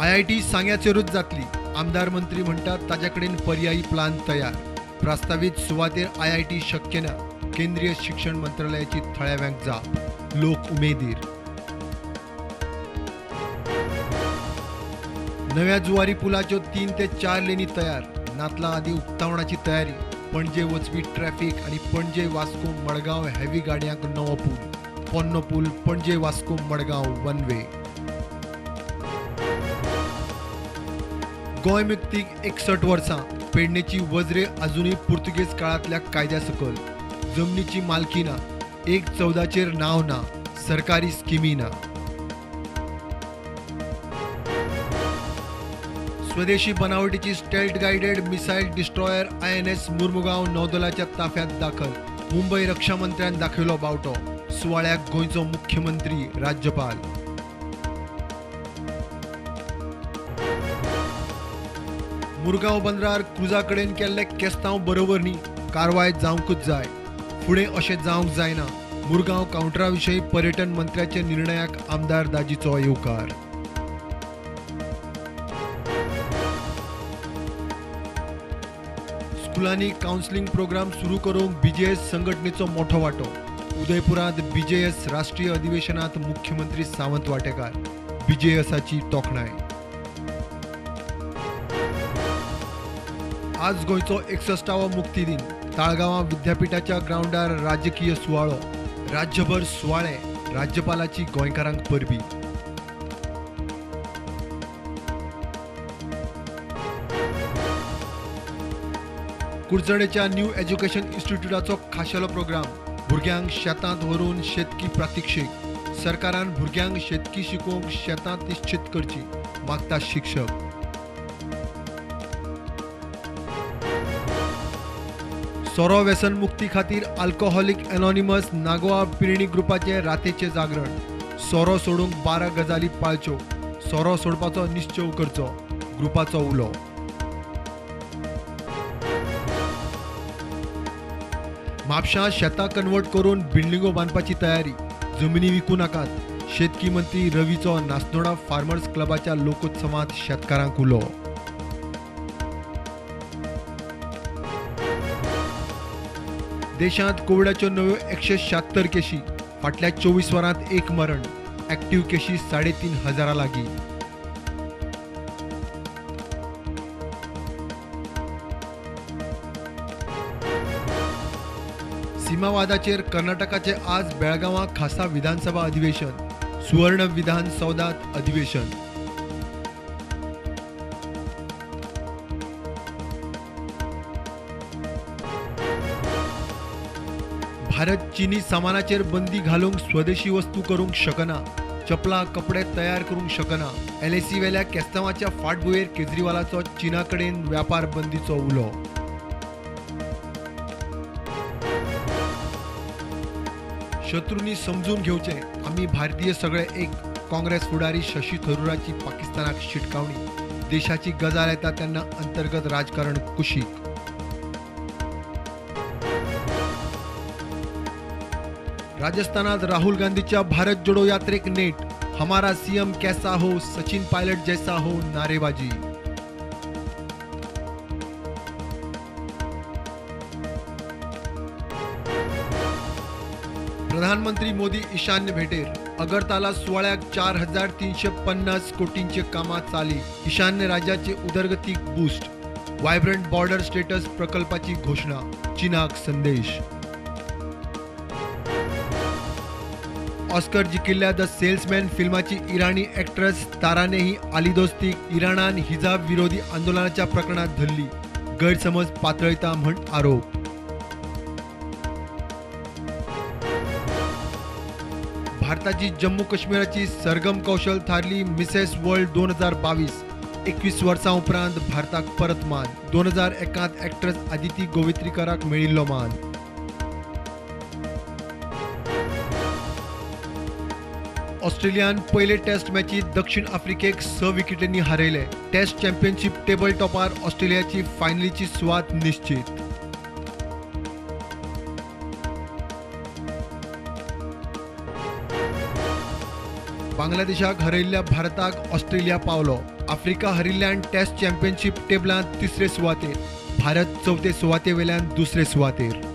IIT सांग्याचेरूच जातली. आमदार मंत्री म्हणटात ताजे कडेन पर्यायी प्लान तयार. प्रस्तावीत सुवातेर आयआयटी शक्य ना. केंद्रीय शिक्षण मंत्रालयाची थळाव्यांक जाप. लोक उमेदीर. नव्या जुवारी पुलाच्यो 3 ते 4 लेनी तयार. नातलां आदी उक्तावणाची तयारी. पणजे वचपी ट्रॅफिक आनी पणजे वास्को मडगांव हेवी गाडयांक नवो पूल. पोन्नो पूल Panaji Vasco Madgaon one way. Goa मुक्तीक 61 वर्सां. पेडणेची वज्रे अजुनूय पुर्तुगेज काळांतल्या कायद्या सकयल. जमनीची मालकी ना, 1/14चेर नांव ना, सरकारी स्किमी ना. स्वदेशी बनावटीची stealth guided missile destroyer INS Mormugao नौदलाच्या ताफ्यात दाखल. मुंबय रक्षा मंत्र्यान दाखयलो बावटो. सुवाळ्याक गोंयचो मुख्यमंत्री, राज्यपाल. मुरगांव बंदरार क्रुजा कडेन केल्ले केस्तांव बरोबर न्ही, कारवाय जावंकूच जाय. फुडें अशें जावंक जायना. मुरगांव कावंटरा विशीं पर्यटन मंत्र्याच्या निर्णयाक आमदार दाजीचो येवकार. स्कुलांनी कावन्सिलिंग प्रोग्राम सुरू करूंक बीजेएस संघटनेचो मोठो वांटो. उदयपुरांत बीजेएस राष्ट्रीय अधिवेशनात मुख्यमंत्री सावंत वाटेकार. बीजेएसाची तोखणाय. आज गोंयचो 61वो मुक्ती दिन. ताळगांवां विद्यापीठाच्या ग्रावंडार राजकीय सुवाळो. राज्यभर सुवाळे. राज्यपालाची गोंयकारांक परबी. कुडचडेच्या न्यू एज्युकेशन इन्स्टिट्यूटाचो खाशेलो प्रोग्राम. भुरग्यांक शेतांत व्हरून शेतकी प्रात्यक्षीक. सरकारान भुरग्यांक शेतकी शिकोवंक शेतांत निश्चित करची, मागता शिक्षक. सोरो व्यसन मुक्ती खातीर अल्कोहोलिक एनॉनिमस नागोआ पिरणी ग्रुपाचें रातेचें जागरण. सोरो सोडूंक 12 गजाली पाळच्यो. सोरो सोडपाचो निश्चेव करचो, ग्रुपाचो उलो. म्हापशां शेतां कन्वर्ट करून बिल्डिंगो बांदपाची तयारी. जमिनी विकू नाकात. शेतकी मंत्री रवीचो नासनोडा फार्मर्स क्लबाच्या लोकोत्सवांत शेतकारांक उलो. देशांत कोविडाच्यो नव्यो 176 केशी. फाटल्या 24 वरांत 1 मरण. ऍक्टिव्ह केशी 3500 लागीं. सीमावादाचेर कर्नाटकाचे आज बेळगांवां खासा विधानसभा अधिवेशन. सुवर्ण विधानसौधात अधिवेशन. भारत चीनी सामानाचेर बंदी घालूंक स्वदेशी वस्तू करूंक शकना. चपलां कपडे तयार करूंक शकना. एलएसी वेल्या केस्तांवाच्या फाटभुंयेर केजरीवालाचो चीना कडेन व्यापार बंदीचो उलो. शत्रूंनी समजून घेवचें, आमी भारतीय सगळे एक. काँग्रेस फुडारी शशी थरुराची पाकिस्तानाक शिटकावणी. देशाची गजाल येता तेन्ना अंतर्गत राजकारण कुशीक. राजस्थानात राहुल गांधीच्या भारत जोडो यात्रेक नेट. हमारा सीएम कैसा हो, सचिन पायलट जैसा हो, नारेबाजी. प्रधानमंत्री मोदी ईशान्य भेटेर. अगरतला सुवाळ्याक 4350 कोटींचे कामां चाली. ईशान्य राज्याचे उदरगतीक बूस्ट. व्हायब्रंट बॉर्डर स्टेटस प्रकल्पाची घोशणा. चीनाक संदेश. ऑस्कर जिखिल्ल्या the salesman फिल्माची इराणी एक्ट्रेस तारानेही आलिदोस्तीक इराणान हिजाब विरोधी आंदोलनाच्या प्रकरणात धरली. गैरसमज पातळयता म्हण आरोप. भारताची जम्मू काश्मीराची सरगम कौशल थारली मिसेस वर्ल्ड 2022. 21 वर्सां उपरांत भारताक परत मान. 2001 एक्ट्रेस आदिती गोवित्रीकराक मेळिल्लो मान. ऑस्ट्रेलियान पयले टेस्ट मॅचीत दक्षिण आफ्रिकेक 6 विकेटींनी हारयले. टेस्ट चॅम्पियनशीप टेबल टॉपार ऑस्ट्रेलियाची फायनलीची सुवात निश्चित. बांगलादेशाक हरयिल्ल्या भारताक ऑस्ट्रेलिया पावलो. आफ्रिका हरिल्ल्यान टेस्ट चॅम्पियनशीप टेबलांत तिसरे सुवातेर, भारत चवथे सुवाते वेल्यान दुसरे सुवातेर.